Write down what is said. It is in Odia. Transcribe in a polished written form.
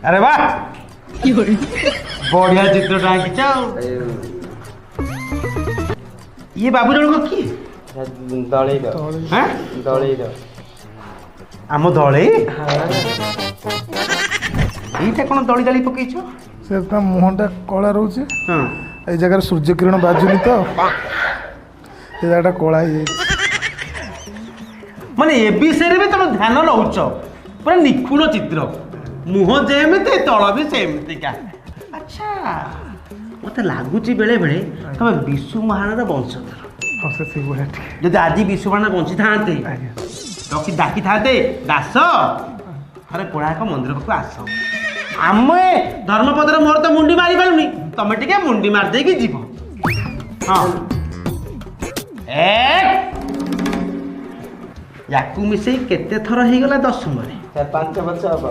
ଆରେ ବା, ବଢିଆ ଚିତ୍ରଟା ଆଙ୍କିଛ। ଆଉ ଇଏ ବାବୁ ଜଣକ କିଏ? ଦଳେଇ। ହାଁ? ଦଳେଇ। ଆମ ଦଳେଇ। ଏଇଟା କ'ଣ ଦଳି ଦଳି ପକେଇଛ? ସେ ତା ମୁହଁଟା କଳା ରହୁଛି। ହଁ। ଏଇ ଜାଗାରେ ସୂର୍ଯ୍ୟ କିରଣ ବାଜୁନି ତ, ଏ ଜାଗାଟା କଳା ହେଇଯାଇଛି। ମାନେ ଏ ବିଷୟରେ ବି ତମେ ଧ୍ୟାନ ନଉଛ। ପୁରା ନିଖୁଣ ଚିତ୍ର, ମୁହଁ ଯେମିତି ତଳ ବି ସେମିତିକା। ଆଚ୍ଛା, ମତେ ଲାଗୁଛି ବେଳେ ବେଳେ ତମେ ବିଶୁ ମହାଣାର ବଂଶଧର। ହଁ, ସେ ସେଇଭଳିଆ ଟିକେ। ଯଦି ଆଜି ବିଶୁ ମହାଣା ବଞ୍ଚିଥାନ୍ତେ, ଆଜ୍ଞା, ଡକି ଡାକିଥାନ୍ତେ, ଦାସ, ଥରେ କୋଣାର୍କ ମନ୍ଦିର ପାଖକୁ ଆସ, ଆମେ ଧର୍ମପଦର ମୋର ତ ମୁଣ୍ଡି ମାରି ପାରୁନି, ତମେ ଟିକେ ମୁଣ୍ଡି ମାରି ଦେଇକି ଯିବ। ହଁ, ଏକ ୟାକୁ ମିଶେଇ କେତେ ଥର ହେଇଗଲା ଦଶମରେ? 5 ବର୍ଷ ହବ।